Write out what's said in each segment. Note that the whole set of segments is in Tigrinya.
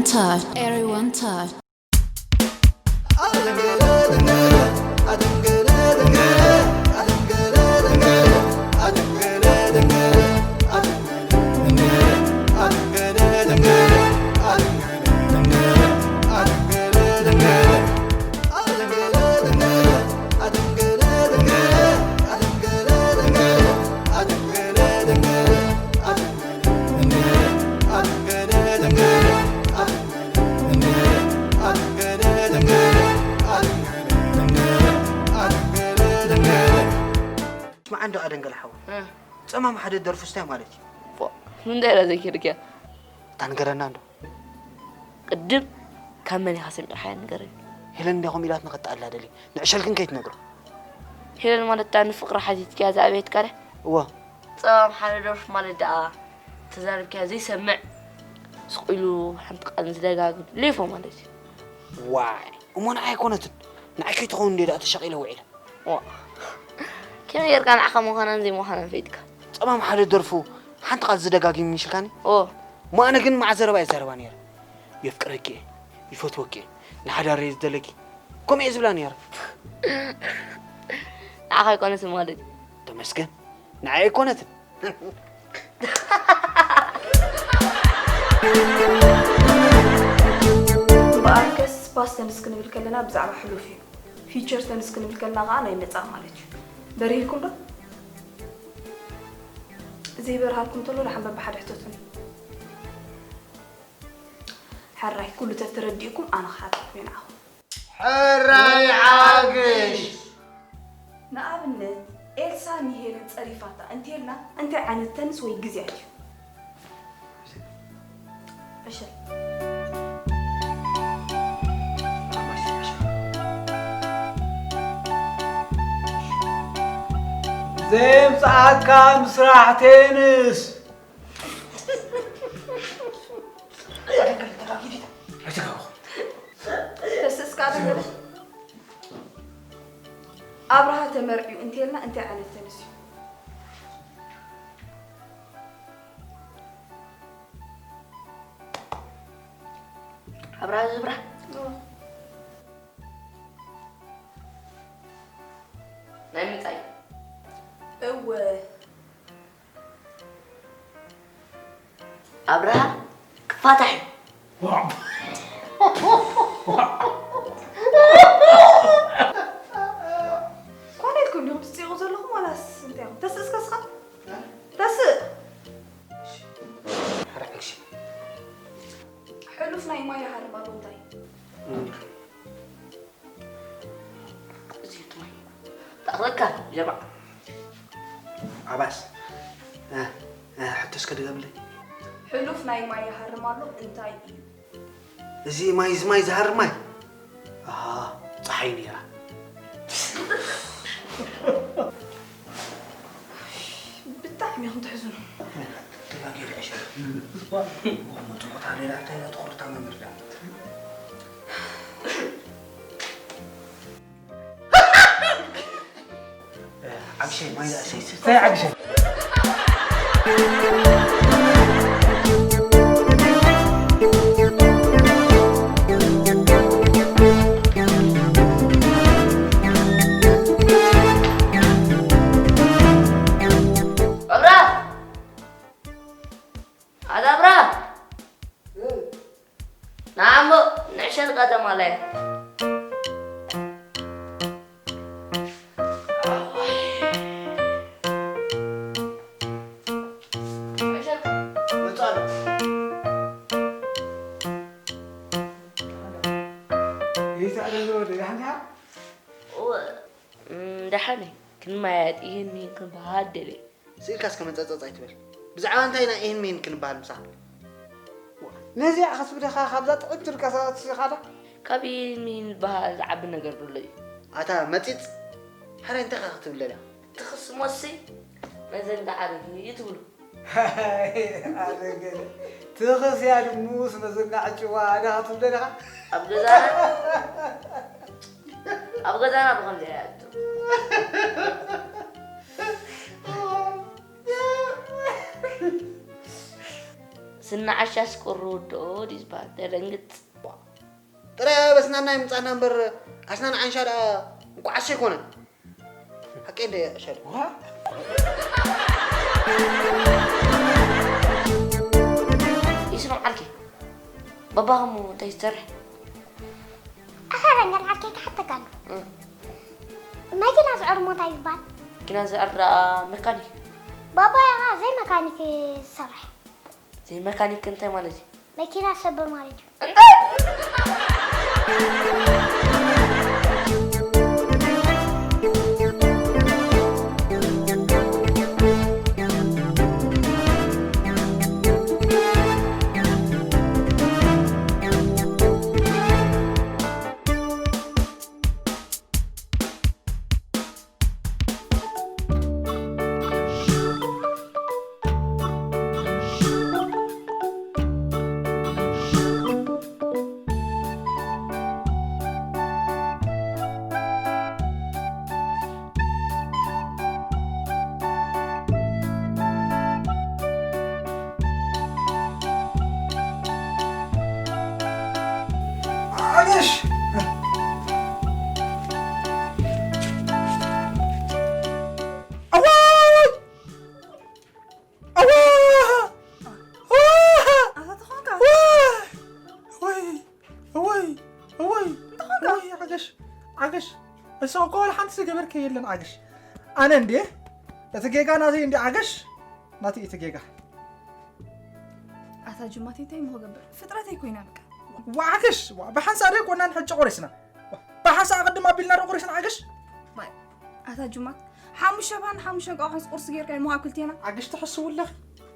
Touch. Everyone touch. ስማዕ እንዶ ኣደንገለ ሓወይ፣ ጸማም ሓደ ደርፉ ስታይ ማለት እዩ። ፎእ፣ ንምንታይ ኢላ ዘኪርክያ? እታ ንገረና እንዶ። ቅድም ካብ መን ኢኻ ሰሚዕኻያ ንገረኒ። ሄለን እንድያ ከምኡ ኢላትና ከተኣላደል እዩ። ንዕሸል ግን ከይትነግሮ። ሄለን ማለት እታ ንፍቕሪ ሓቲትክያ ዝኣበየትካ ድያ? እወ። ጸማም ሓደ ደርፉ ማለት ደኣ ተዛሪብክያ ዘይሰምዕ ስቕ ኢሉ ሓንቲ ቃል ዝደጋግም ሌፎ ማለት እዩ። ዋይ እሞ ንዓይ ኣይኮነትን። ንዓይ ከይትኸውን እንድየ ደኣ ተሻቒለ ውዒለ። ዋ ከመይ ጌርካ ንዓኻ ምዃናን ዘይምዃናን ፈይጥካ? ጸማም ሓደ ደርፉ ሓንቲ ቃል ዝደጋግም ይምሽልካኒ? ኦ እሞ ኣነ ግን መዓት ዘረባ እየ ዝዛረባ ነይረ። የፍቅረኪ እየ፣ ይፈትወኪ እየ፣ ንሓዳር እየ ዝደለኪ ከምኡ እየ ዝብላ ነይረ። ንዓኻ ኣይኮነትን ማለት እዩ። ተመስገን ንዓይ ኣይኮነትን። እምበኣርከስ ፓስት ተንስ ክንብል ከለና ብዛዕባ ሕሉፍ እዩ። ፊውቸር ተንስ ክንብል ከለና ከዓ ናይ መፃእ ማለት እዩ። በሪህልኩም ዶ? ዘይበርሃልኩም ተሎ ደሓን በብሓደ ሕተቱኒ። ሕራይ ኩሉ ተተረዲእኩም ኣነ ክሓተኩም እየ ንዓኹም። ሕራይ ዓግሽ! ንኣብነት ኤልሳ ንሄለን ጸሪፋታ እንቴልና እንታይ ዓይነት ተንስ ወይ ግዜያት እዩ? ዕሸል። ዘየምፅኣካ ምስራሕ ቴንስ። ተስእስካ ደንገለ ኣብርሃ ተመርዕዩ እንቴልና እንታይ ዓይነት ተንስ እዩ? ኣብርሃ ዝብራ ናይ ምንታይ እወ ኣብርሃ ክፋታሕ እዩ። ኮነ ኢልኩም ዲኹም ትፅይቑ ዘለኹም ዋላስ እንታይ ኢኹም? ተስእ እስከ ስኻ ተስእ። ሕሉፍ ናይ ማይ ሃርማጎ እንታይ እዩ? ተኣኽለካ ጀርባ ዓባስ ሕቶ እስከ ድገምለይ። ሕሉፍ ናይ ማይ ይሃርም ኣሎ እንታይ እዩ? እዚ ማይ እዚ ማይ ዝሃርም ማይ ኣሃ ፀሓይ ነይራ። ብጣዕሚ ኢኹም ትሕዝኑ። ተጋጊረ ዕሸ መፅቆታ ሌላ እንታይ ትኹርታ መምህር ዳ ዓግሸይ ማይ ዳእሰይ ስታይ ዓግሸይ ኣብራ ኣታ ኣብራ ንዓሞ ንዕሸል ከተማ ላይ ደሓን ክንማያየጥ ይህን ምሂን ክንበሃል ደልየ ስኢልካስ ከመንጸጸጽ ኣይትበል። ብዛዕባ እንታይ ኢና ኢሂን ሚሂን ክንበሃል ምሳኻ? ነዚኣ ከስብደኻ ካብዛ ጥዕምቲ ድቃሳት ኢኻ ዶ? ካብ ኢሂን ሚሂን ዝበሃል ዝዓቢ ነገር ዶ ኣሎ እዩ? ኣታ መጺጽ! ሕራይ እንታይ ኢኻ ክትብል ደሊኻ? ትኽስሞሲ መዘንግዓ እዩ ትብሉ። ትኽስ እያ ድሙስ መዘንግዓ ጭዋ ዲኻ ክትብል ደሊኻ? ኣብ ገዛና ኣብ ገዛና ብኸምዚ እያ እትብል። ዝናዓሻስ ቁሪ ወድኦ ድዩ ዝበሃል? ተደንግጽ። ጥረ በስናና ይምጻና እምበር ኣስናን ዓንሻ ደኣ እንቋዓሽ ኣይኮነን። ሓቀይ እንደ ሸል። ይስኖ ዓርኪ። ባባኹም እንታይ ዝሰርሕ? ኣኸረኛ ዓርከይ ክሓተካ ኣሎ። እም። መኪና ዝዕርሞ እንታይ ይባሃል? መኪና ዝዕር ደኣ መካኒክ። ባባይ ኸኣ ዘይ መካኒክ ዝሰርሕ። ዘይ መካኒክ እንታይ ማለት እዩ? መኪና ሰብር ማለት እዩ። እንታይ? ዓገሽ! ኣዋይ! ኣዋ! ኣታ ተኾንካ? ወይ! ወይ! ወይ! እንታይ ኾንካ? ወይ! ዓገሽ! ዓገሽ! እሱ እኮ ወላ ሓንቲ ዝገበርከ የለን ዓገሽ። ኣነ እንዴ እቲ ጌጋ ናተይ እንዴ ዓገሽ? ናተይ እቲ ጌጋ። ኣታ ጅማት እንታይ እሞ ክገብር? ፍጥረተይ ኮይና በቃ። ዋ ዓገሽ! ዋ ብሓንሳእ ደይ ቆናን ሕጂ ቆሪስና። ዋ ብሓንሳእ ቅድም ኣቢልና ዶ ቆሪስና ዓገሽ? ባይ ኣታ ጅማት ሓሙሽተ ባን ሓሙሽተ እንቋቑሖስ ቁርሲ ጌርካ እሞ ኣብ ክልቴና። ዓገሽ ትሕስው ኣለኺ።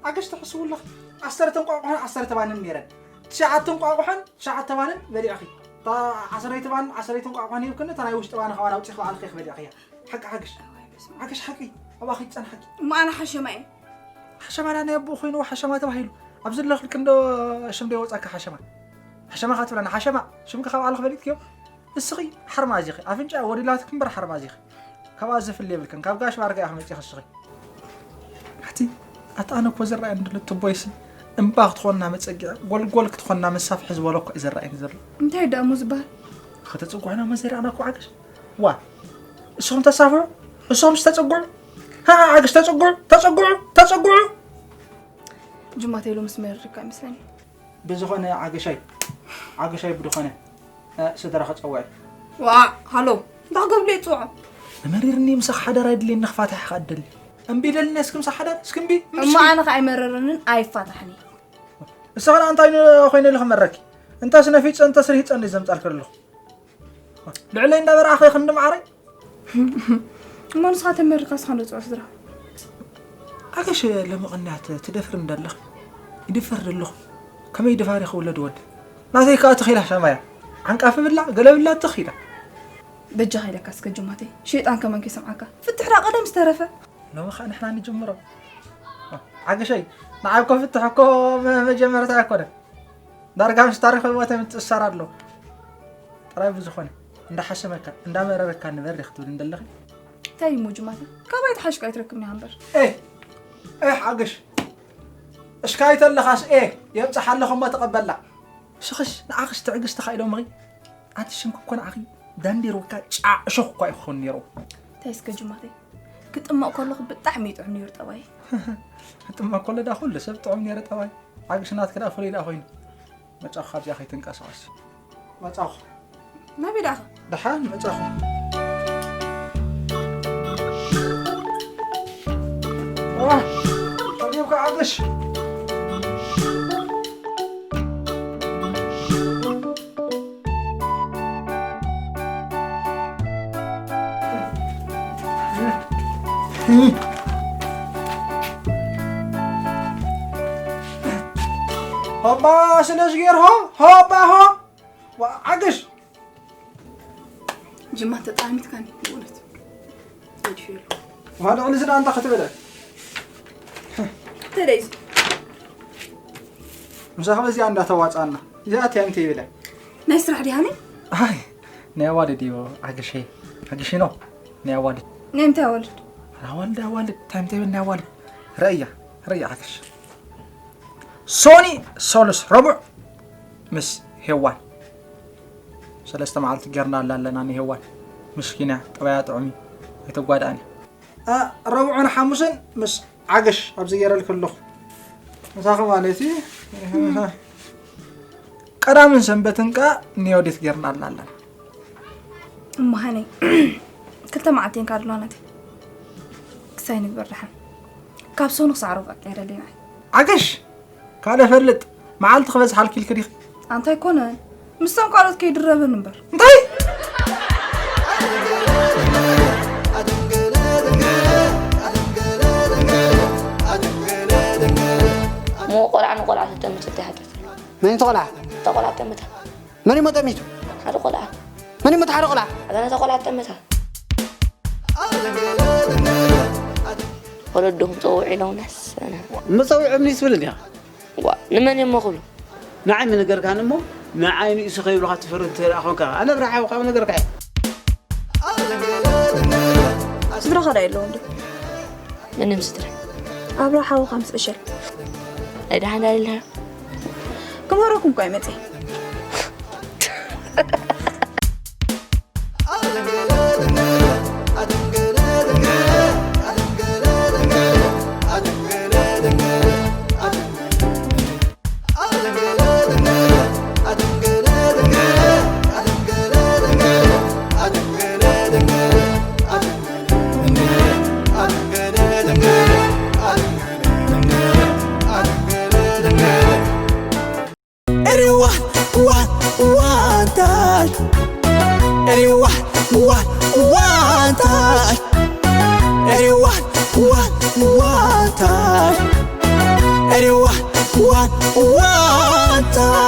ዓገሽ ትሕስው ኣለኺ። ዓሰርተ እንቋቑሖን ዓሰርተ ባንን ነይረን። ትሽዓተ እንቋቑሖን ትሽዓተ ባንን በሊዕኺ። እታ ዓሰርተ ባን ዓሰርተ እንቋቑሖን ሂብክኒ፣ እታ ናይ ውሽጢ ባኒ ኸባን ኣውጺኺ ባዕልኺ ኢኺ በሊዕኽያ። ሓቂ ዓገሽ። ኣዋይ በስመ ኣብ። ዓገሽ ሓቂ። ኣባኺ ይጸንሓኪ። እሞ ኣነ ሓሸማ እየ። ሓሸማ ዳ ናይ ኣቦኡ ኮይኑ ሓሸማ ተባሂሉ። ኣብ ዘለኽልኪ እንዶ ሽም ዶ ይወጻካ ሓሸማ? ሓሸማ ኻትብለና ሓሸማ። ሽምኪ ካብ ባዕልኺ ፈሊጥክዮ። እስኺ ሓርማዝ ኢኺ። ኣፍንጫ ወዲላትኪ እምበር ሓርማዝ ኢኺ። ካብኣ ዝፍለ የብልክን። ካብ ጋሽ ባርጋ ኢኺ መጺኺ እስኺ። ኣቲ ኣታ ኣነ እኮ ዝረኣየኒ ዘሎ ትቦይሲ እምባ ክትኾንና መጸጊዕ፣ ጎልጎል ክትኾንና መሳፍሒ ዝበሎ እኮ እዩ ዝረኣየኒ ዘሎ። እንታይ ደኣ እሞ ዝበሃል? ከተጽግዑና እሞ ዘሪኣና እኮ ዓገሽ። ዋ፣ እሶም ተሳፍዑ፣ እሶም ዝተጸግዑ። ሃ፣ ዓገሽ ተጸግዑ፣ ተጸግዑ፣ ተጸግዑ። ጅማተይ ሎምስ መሪርካ ይመስለኒ። ብዝኾነ ዓገሻይ፣ ዓገሻይ ብዝኾነ፣ እ፣ ስድራኺ ጸውዒ። ዋእ፣ ሃሎ፣ እንታይ ክገብር እየ ዝጽውዖ? ንመሪርኒ ምሳኺ ሓዳር ኣይድልየኒ፣ ክፋታሕ ኢኻ እትደሊ። እምቢ ኢለኒ እስኪ ምሳኺ ሓዳር፣ እስኪ እምቢ፣ እምቢ እሞ እስኪ። ኣነ ኸኣ ኣይመረረንን ኣይፋታሕን እየ። ንስኺ ደኣ እንታይ ን-፣ ኮይነ ኢለ ክመረኪ? እንተስ ነፊጸ፣ እንተስ ርሂጸ እንደ ዘምጻልኪ ዘለኹ። ልዕለይ እንዳበርኣኸ ክንዲ ማዕረይ። እሞ ንስኻ ተመሪርካ ንስኻ ዶ ጽዑ ስድራ? ኣገሽ ለምቕንያት ትደፍር እንዳለኽ ይድፈር ደለኹ። ከመይ ድፋሪ ክውለድ ወድ ናተይ ከኣ ተኺላ ሻማያ ዓንቃፊ ብላ ገለ ብላ ተኺላ። በጃኻ ኢለካ እስከ ጅማተይ ሸይጣን ከማን ከይሰምዓካ ፍትሕ ዳ ቀደም ዝተረፈ። ሎሚ ኸኣ ንሕና ንጅምሮ። ዓገሸይ ንዓይ እኮ ፍትሕ እኮ መ-፣ መጀመርታ ኣይኮነን። ዳርጋ ምስ ታሪኽ ህይወተይ ምትእስሳር ኣለዎ። ጥራይ ብዝኾነ፣ እንዳሓሰመካ፣ እንዳመረረካ ንበር ኢኺ ትብል እንደለኺ። እንታይ እሞ ጅማተይ? ካባይ ተሓሽካ ኣይትረክብን ኢኻ እምበር። ኤህ! ኤህ፣ ዓገሽ! እሽካይ ተለኻስ ኤህ! የብጽሓ ኣለኹ እሞ ተቐበላ። ስኽሽ፣ ንዓኽስ ትዕግስቲ ኢሎምኺ። ኣቲ ሽምኪ እኮ ንዓኺ ዳንዴር ወካ ጫዕ እሾኽ እኳ ይኾን ነይሩ። እንታይ እስከ ጅማተይ? ክጥመቕ ከለኹ ብጣዕሚ እዩ ጥዑም ነይሩ ጠባይ። ክጥመቕ ከሎ ዳ ኩሉ ሰብ ጥዑም ነይሩ ጠባይ። ዓግሽ ናትኪ ደኣ ፍሉይ ደኣ ኮይኑ። መጻኹ ካብዚኣ ከይትንቀሳቐሲ። መጻኹ። ናበይ ደኣኻ? ደሓን መጻኹ። ዋ፣ ጸጊብካ ዓግሽ። ሆባ ስለሽ ጌርሆ፣ ሆባ ሆ። ዋ፣ ዓግሽ። ጅማ ተጣሚትካኒ፣ ብእውነት። ገዲፈ ኣለኹ። ዋ፣ ልዕሊ እዚ ደኣ እንታይ ክትብል? እንታይ ደኣ እዩ እዚ? ምሳኻ በዚኣ እንዳተዋጻና። እዚኣ እንታይ እንታይ ይብላ? ናይ ስራሕ ዲሃኒ? ኣይ፣ ናይ ኣዋልድ እዩ፣ ዓግሸይ። ዓግሽ ነው። ናይ ኣዋልድ። ናይ እንታይ ኣዋልድ? ኣዋልድ፣ ኣዋልድ። እንታይ እንታይ ይብል ናይ ኣዋልድ? ረእያ፣ ረእያ ዓግሽ። ሶኒ ሶሉስ ረቡዕ ምስ ሄዋን ሰለስተ መዓልቲ ጌርናላ ኣለና። ንሄዋን ምስኪና ጠባያ ጥዑም እዩ፣ ኣይተጓድኣን እያ። ኣ፣ ረቡዕን ሓሙስን ምስ ዓገሽ ኣብዚ ጌረልኪ ኣለኹ። ምሳኺ ማለት እዩ። ቀዳምን ሰንበትን ከኣ ንዮዲት ጌርናላ ኣለና። እሞ ሃነይ፣ ክልተ መዓልቲ እየን ካልዋ ናተይ። ክሳይ ንግበር ደሓን። ካብ ሶኑ ክሳዕ ረቡዕ ቀይረለይ ንዓይ። ዓገሽ! ካልእ ፈልጥ፣ መዓልቲ ክበዝሓልኪ ኢልኪ ዲኺ? ኣንታ ኣይኮነን፣ ምስቶም ካልኦት ከይድረብን እምበር። እንታይ? እሞ ቆልዓ ንቆልዓ ተጠምት እንታይ ሓጢኣት ኣለዎ? መን እዩ እቲ ቆልዓ? እታ ቆልዓ ጠምታ። መን እዩ ጠሚቱ? ሓደ ቆልዓ። መን እዩ እቲ ሓደ ቆልዓ? ኣታ ነታ ቆልዓ ጠምታ። ወለድኹም ጸውዑ ኢሎምናስ፣ ኣነ። እሞ ጸዊዖምኒ ትብል እንዲኻ? ዋ፣ ንመን እዮም ክብሉ? ንዓይ ምነገርካኒ እሞ፣ ንዓይ ንእሱ ከይብሉኻ ትፈርድ እንተ ደኣ ኾንካ፣ ኣነ ኣብርሃ ሓውካ ምነገርካ እየ። ስድራኻ ዳ የለውን ድዩ? ምንም ስድራ። ኣብርሃ ሓውኻ ምስ ዕሸል። ናይ ደሓን ዳይልና። ክምህረኩም እኳ ይመጽእ። Everyone, one, one time. Everyone, one, one time. Everyone, one, one time. Everyone, one, one time.